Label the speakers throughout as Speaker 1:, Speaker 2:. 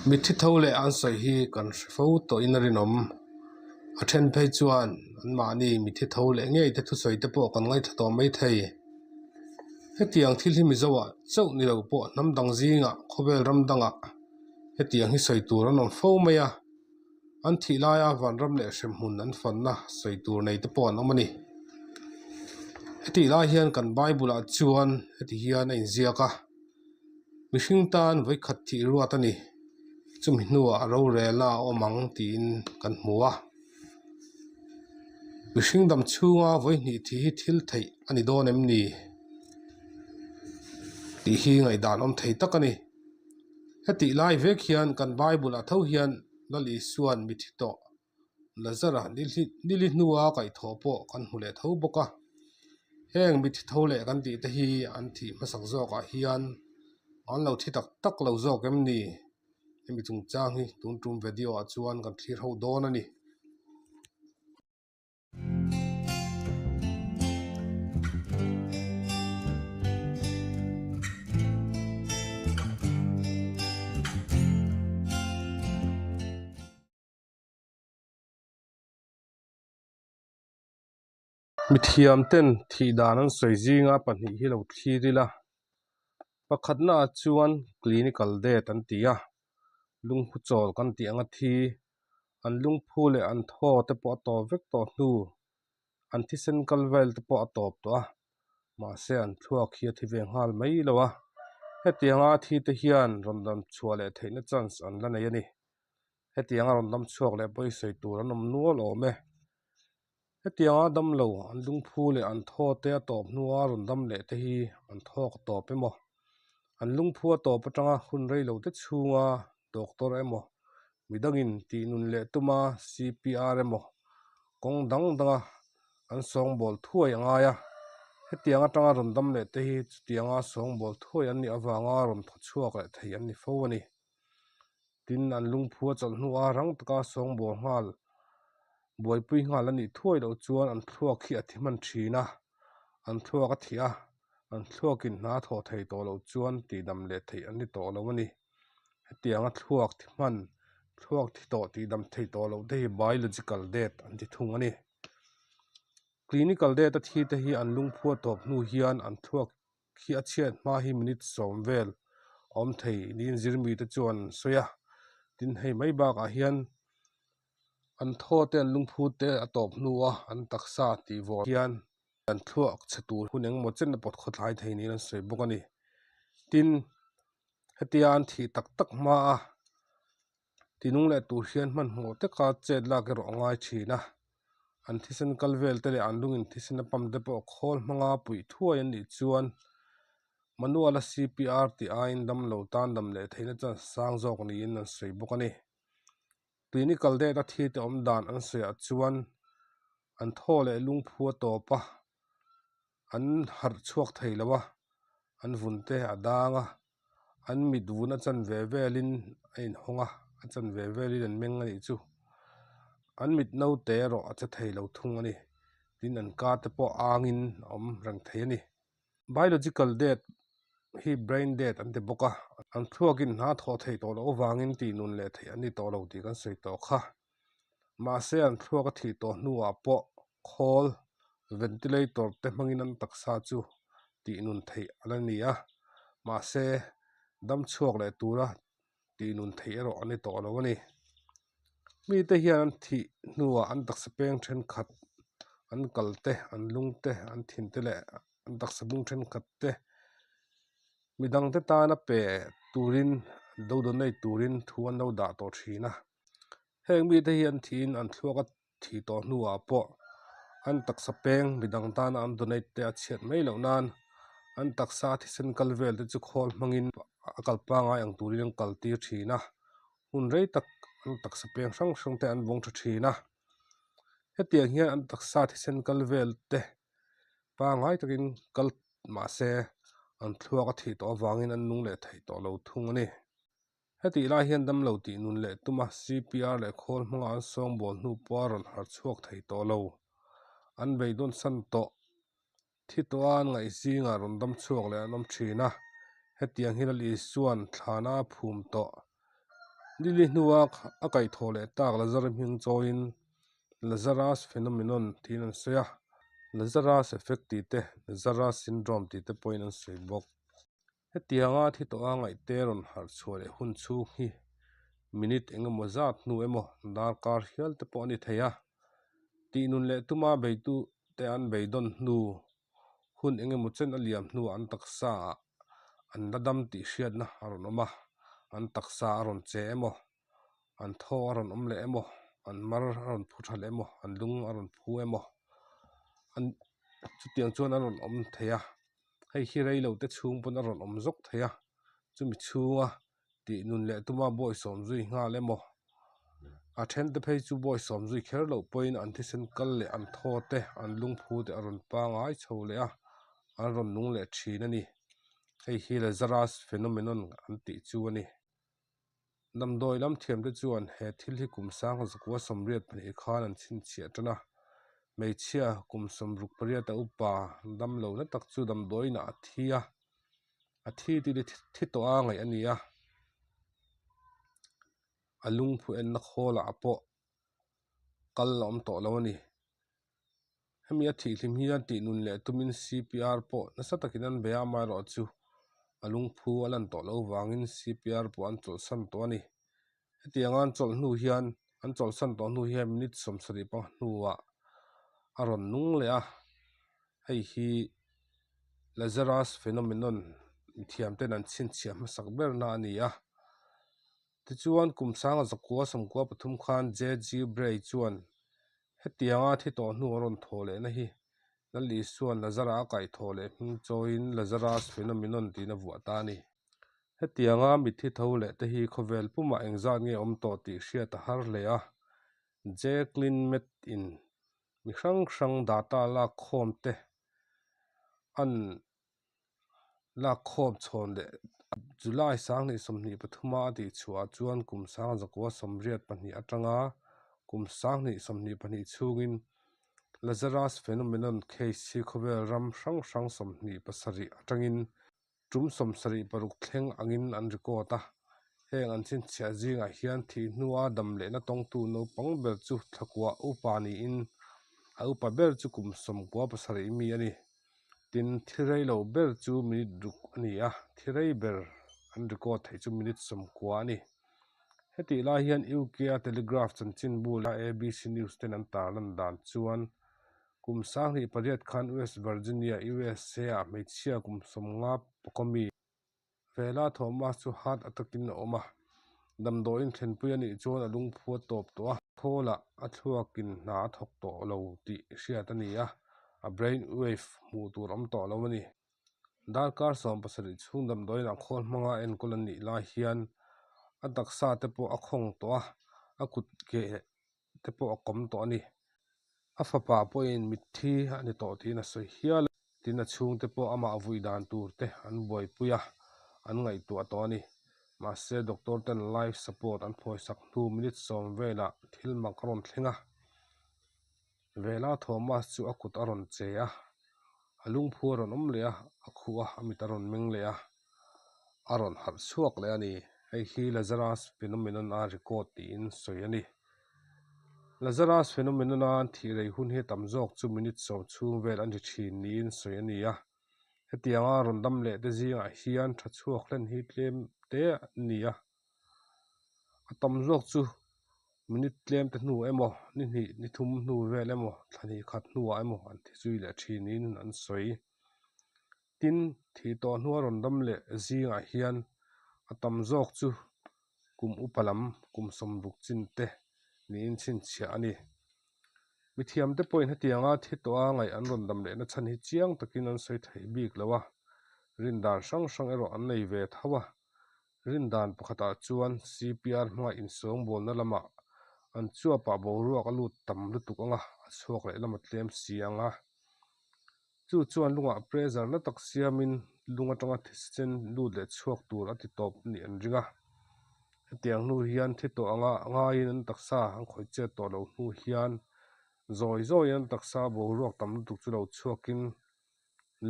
Speaker 1: Mitthi tho leh an sawi hi kan hre fo tawhin a rinawm. A then phei chuan anmahni mitthi tho leh ngei te thusawi te pawh kan ngaithla tawh mai thei. Hetiang thil hi Mizoah chauh ni lo pawh hnam dang zingah khawvel ram dangah hetiang hi sawi tur an awm fo mai a. An thih laia vanram leh hremhmun an fanna sawi tur nei te pawh an awm a ni. Hetih lai hian kan Bible ah chuan heti hian a inziak a, mihring tan vawikhat thih ruat a ni, chumi hnuah rorelna a awm ang tiin kan hmu a. Mihring dam chhunga vawihnih thih hi thil theih a ni dawn em ni tih hi ngaihdan awm thei tak a ni. Hetih lai vek hian kan Bible ah tho hian Lal Isua'n mithi tawh Lazara nili hnua kaihthawh pawh kan hmu leh tho bawk a. Heng mithi tho leh kan tih te hi an thih hmasak zawkah hian an lo thi tak tak lo zawk em ni? Hemi chungchang hi tun tum video ah chuan kan thlir ho dawn a ni. Mithiam ten thih dan an sawi zinga pahnih hi lo thlir ila pakhatna ah chuan clinical death an ti a lungphu chawl kan tih anga thi an lungphu leh an thaw te pawh a tawp vek tawh hnu an thisen kal vel te pawh a tawp tawh a mahse an thluak hi a thi ve nghal mai lo a hetianga thi te hian rawn dam chhuah leh theihna chance an la nei a ni hetianga rawn dam chhuak leh pawisa tur an awm nual awm e. Hetianga damlo an lungphu leh an thaw te a tawp hnua rawn dam leh te hi an thawk tawp emaw, an lungphu a tawp atanga hun rei lo te chhunga doctor emaw, midangin tih nun leh tuma CPR emaw kawng dang danga an sawngbawl thuai a ngai a. Hetiang atanga rawn dam leh te hi chutianga sawngbawl thuai an nih avanga rawn thaw chhuak leh thei an ni fo a ni. Tin, an lungphu a chawlh hnuah rang taka sawngbawl nghal buaipui nghal a nih thuai loh chuan an thluak hi a thi hman thin a, an thluak a thih a, an thluakin hna a thawh thei tawh loh chuan tihdam leh theih an ni tawh lo a ni. Hetianga thluak thi hman, thluak thi tawh tihdam thei tawh loh te hi biological death an ti thung a ni. Clinical death a thi te hi an lungphu a tawp hnu hian an thluak khi a chhiat hma hi minute sawm vel awm thei niin zirmi te chuan an sawi a tin hei mai bakah hian an thaw te an lungphu te a tawp hnu a an taksa tih vawh hian an thluak chhe tur hun engemaw chen a pawt khawthlai thei niin an sawi bawk a ni tin hetia an thih tak tak hma a Tinung leh tur hian hmanhmawh taka chet lak erawh a ngai thin a, an thisen kal vel te leh an lungin thisen a pump te pawh khawl hmanga puih thuai an nih chuan manual a CPR tih aiin damlo tan dam leh theihna chance sang zawk niin an sawi bawk a ni. Clinical death a thi te awm dan an sawiah chuan an thaw leh lungphu a tawp a, an harh chhuak thei lo a, an vun te a dang a. An mit vun a chan ve velin a inhawng a, a chan ve velin an meng a nih chu. An mit naute erawh a che thei lo thung a ni. Tin, an ka te pawh angin a awm reng thei a ni. Biological death hi brain death an ti bawk a, an thluakin hna thawh theih tawh loh avangin tih nun leh theih an ni tawh lo tih kan sawi tawh kha. Mahse, an thluak a thih tawh hnuah pawh khawl, ventilator te hmangin an taksa chu tih nun theih a la ni a, mahse dam chhuak leh tura tih nun theih erawh a ni tawh lo a ni. Mite hian an thih hnuah an taksa peng thenkhat, an kal te, an lung te, an thin te leh an taksa bung thenkhat te midangte tana pe turin do donate turin thu an lo dah tawh thin a. Heng mite hi an thihin an thluak a thih tawh hnuah pawh an taksa peng midang tana an donate te a chhiat mai loh nan an taksa thisen kal vel te chu khawl hmangin a kal pangai ang turin an kal tir thin a, hun rei tak an taksa peng hrang hrang te an vawng tha thin a, hetiang hian an taksa thisen kal vel te pangai takin kal mahse an thluak a thih tawh avangin an nung leh thei tawh lo thung a ni. Hetih lai hian damlo tih nun leh tuma CPR leh khawl hmanga an sawngbawl hnu pawh a rawn harh chhuak thei tawh lo. An beidawn san tawh. Thi tawha an ngaih zingah rawn dam chhuak leh an awm thin a. Hetiang hi Lal Isua'n thlana a phum tawh. Nili hnua a kaihthawh leh tak Lazara hming chawiin Lazarus phenomenon tiin an sawi a, Lazarus effect tih te, Lazarus syndrome tih te pawhin an sawi bawk. Hetianga thi tawha ngaihte rawn harh chhuah leh hun chhung hi minute eng emaw zat hnu emaw darkar hial te pawh a ni thei a, tihnun leh tuma beitu te an beidawn hnu hun eng emaw chen a liam hnuah an taksa ah an la dam tih hriatna a rawn awm a, an taksa a rawn che emaw, an thaw a rawn awm leh emaw, an mar a rawn phu tha leh emaw, an lung a rawn phu emaw, an chutiang chuan a rawn awm thei a, hei hi rei lo te chhung pawn a rawn awm zawk thei a, chumi chhunga tih nun leh tuma bawisawm zui nghal emaw a then te phei chu bawisawm zui kher loh pawhin an thisen kal leh an thaw te an lungphu te a rawn pangai chho leh a an rawn nung leh thin a ni hei hi Lazarus phenomenon an tih chu a ni damdawi lam thiam te chuan he thil hi kum sang zakua 82 khan an chhinchhiah tan a hmeichhia kum 68 a upa damlo na tak chu damdawiinah a thi a. A thi tih hi thi tawh a ngaih a ni a, a lungphu enna khawlah pawh kal a awm tawh lo a ni. Hemi a thih hlim hian tih nun leh tumin CPR pawh nasa takin an bei a, amaherawhchu a lungphu a lan tawh loh vangin CPR pawh an chawlhsan tawh a ni. Hetianga an chawlh hnu hian an chawlhsan tawh hnu hian minute 70 panga hnuah a rawn nung leh a, hei hi Lazarus phenomenon mithiam ten an chhinchhiah hmasak berna a ni a. Tichuan kum sanga zakua 93 khan JG Bray chuan hetianga thi tawh hnu a rawn thawh lehna hi Lal Isua'n Lazara a kaihthawh leh hming chawiin Lazarus phenomenon tiin a vuah ta a ni. Hetianga mitthi tho leh te hi khawvel pumah engzat nge awm tawh tih hriat a har hle a, Jacqueline Met in mi hrang hrang data lak khawm te an lak khawm chhawn leh July 2023 a tih chhuah ah chuan kum 1982 atanga kum 2022 chhungin Lazarus phenomenon case hi khawvel ram hrang hrang 27 atangin Tum 76 thleng angin an record a, heng an chhinchhiah zingah hian thih hnua dam lehna tawngtu naupang ber chu thlakua upa niin a upa ber chu kum 97 mi a ni. Tin, thi rei lo ber chu minute ruk a ni a, thi rei ber an record theih chu minute 90 a ni. Hetih lai hian UK-a Telegraph chanchinbu leh ABC News ten an tarlan dan chuan Kum 28 khan West Virginia, USA-ah hmeichhia kum 50 pawka mi Vela Thomas chu heart attack-in a awm a. Damdawiin thlenpui a nih chuan a lungphu a tawp tawh a, khawlah a thluakin hna a thawk tawh lo tih hriat a ni a, a brain wave hmuh tur awm tawh lo a ni. Darkar 17 chhung damdawiin ah khawl hmanga enkawl a nih lai hian a taksa te pawh a khawng tawh a, a kut ke te pawh a kawm tawh a ni. A fapa pawhin mitthi a ni tawh tiin a sawi hial a, tin a chhungte pawh amah vui dan tur te an buaipui a, an ngaihtuah tawh a ni. Mahse doctor ten life support an phawisak hnu minute 10 velah thil mak a rawn thleng a, Vela Thomas chu a kut a rawn che a, a lungphu a rawn awm leh a, a khuh a, a mit a rawn meng leh a, a rawn harh chhuak leh a ni. Hei hi Lazarus phenomenon a record tiin sawi a ni. Lazarus phenomenon a an thih rei hun hi tam zawk chu minute 10 chhung vel a ni thin niin sawi a ni a. Hetianga rawn dam leh te zingah hian tha chhuak hlen hi tlem te a ni a. A tam zawk chu minute tlem te hnu emaw ni hnih ni thum hnu vel emaw thla hnih khat hnuah emaw an thi zui leh thinin an sawi. Tin, thih tawh hnua rawn dam leh zingah hian a tam zawk chu kum upa lam kum 60 chin te niin chhinchhiah a ni. Mithiamte pawhin hetianga thi tawha ngaih an rawn dam lehna chhan hi chiang takin an sawi theih bik lo a, rindan hrang hrang erawh an nei ve tho a. Rindan pakhatah chuan CPR hmanga insawng bawlna lamah an chuapah boruak a lut tam lutuk anga a chhuak leh lam a tlem si ang a. Chu chuan lungah pressure na tak siamin lung atanga thisen lut leh chhuak tur a ti tawp nih an ring a. Hetiang hnu hian thi tawh anga ngaiin an taksa an khawih chet tawh loh hnu hian zawi zawiin an taksa boruak tam lutuk chu lo chhuakin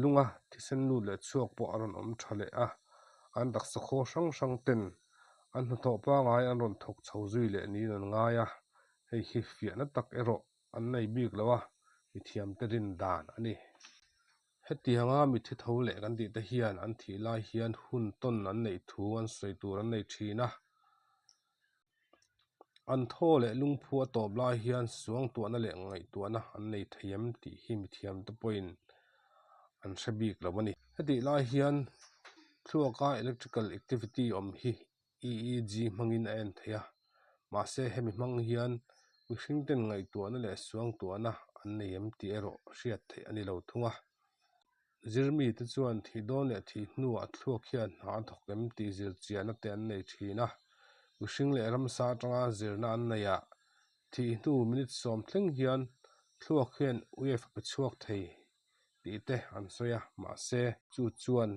Speaker 1: lunga thisen lut leh chhuak pawh a rawn awm tha leh a, an taksa khaw hrang hrang ten An hnathawh pangai an rawn thawk chho zui leh niin an ngai a, hei hi fiahna tak erawh an nei bik lo a, mithiamte rin dan a ni. Hetianga mitthi tho leh kan tih te hian an thih lai hian hun tawn an neih thu an sawi tur an nei thin a. An thaw leh lungphu a tawp lai hian suangtuahna leh ngaihtuahna an nei thei em tih hi mithiamte pawhin an hre bik lo a ni. Hetih lai hian thluaka electrical activity awm hi EEG hmangin a en thei a, mahse hemi hmang hian mihringten ngaihtuahna leh suangtuahna an nei em tih erawh hriat theih a ni lo thung a. Zirmite chuan thih dawn leh thih hnuah thluak hian hna a thawk em tih zirchiahna te an nei thin a, mihring leh ramsa atanga zirna an nei ah thih hnu minute sawm thleng hian thluak hian wave a pe chhuak thei tih te an sawi a, mahse chu chuan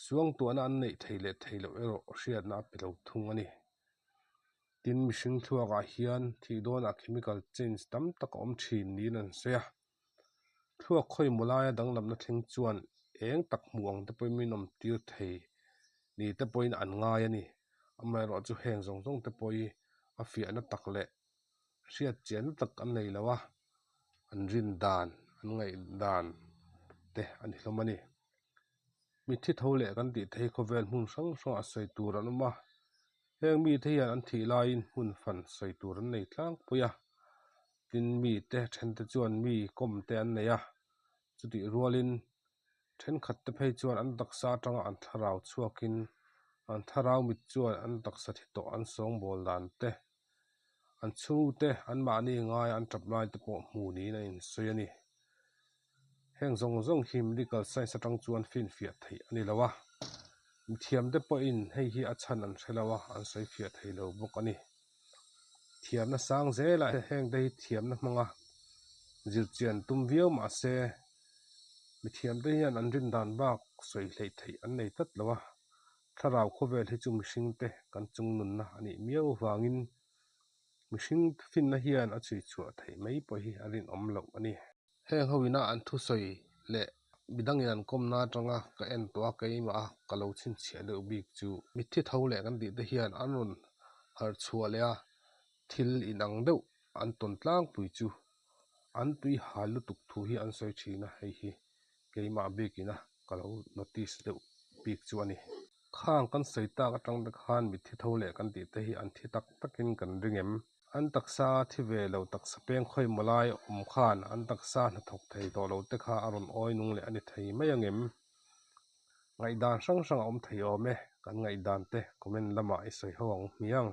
Speaker 1: Suangtuahna an neih theih leh theih loh erawh hriatna a pe lo thung a ni. Tin, mihring thluakah hian thih dawnah chemical change tam tak a awm thin niin an sawi a. Thluak khawimaw laia danglamna thleng chuan eng tak hmuh ang te pawhin min awm tir thei ni te pawhin an ngai a ni. Amaherawhchu chu heng zawng zawng te pawh hi a fiahna tak leh hriat chianna tak an nei lo a, an rin dan, an ngaih dan te a ni hlawm a ni. Mitthi tho leh kan tih thei khawvel hmun hrang hrangah sawi tur an awm a, heng mite hian an thih laiin hmun fan sawi tur an nei tlangpui a, tin mite thente chuan mi kawm te an nei a, chutih rualin Thenkhat te phei chuan an taksa atanga an thlarau chhuakin an thlarau mit chuan an taksa thi tawh an sawngbawl dan te, an chhungte anmahni ngaia an tap lai te pawh hmu niin an insawi a ni. Heng zawng zawng hi medical science atang chuan finfiah theih a ni lo a, mithiamte pawhin hei hi a chhan an hre lo a, an sawifiah thei lo bawk a ni. Thiamna sang zela hengte hi thiamna hmanga zirchian tum viau mahse, Mithiamte hian an rin dan bak sawi hleih theih an nei tlat lo a, thlarau khawvel hi chu mihringte kan chung nunna a nih miau avangin mihring finna hian a chhui chhuah theih mai pawh hi a rinawm loh a ni. Heng ho ina an thusawi leh midangin an kawmna atanga ka en tawh a, keimah a ka lo chhinchhiah deuh bik chu mitthi tho leh kan tih te hian an rawn harh chhuah leh a, thil inang deuh an tawn tlangpui chu an tui hal lutuk thu hi an sawi thin a, hei hi keimah bikin a ka lo notice deuh bik chu a ni. Khang kan sawi tak atang te khan mitthi tho leh kan tih te hi an thi tak takin kan ring em? An taksa thi ve lo taksa peng khawi maw lai awm khan an taksa hnathawk thei tawh lo te kha a rawn awi nung leh a ni thei mai ang em? Ngaihdan hrang hrang a awm thei awm e, kan ngaihdan te comment lamah i sawi ho ang hmiang.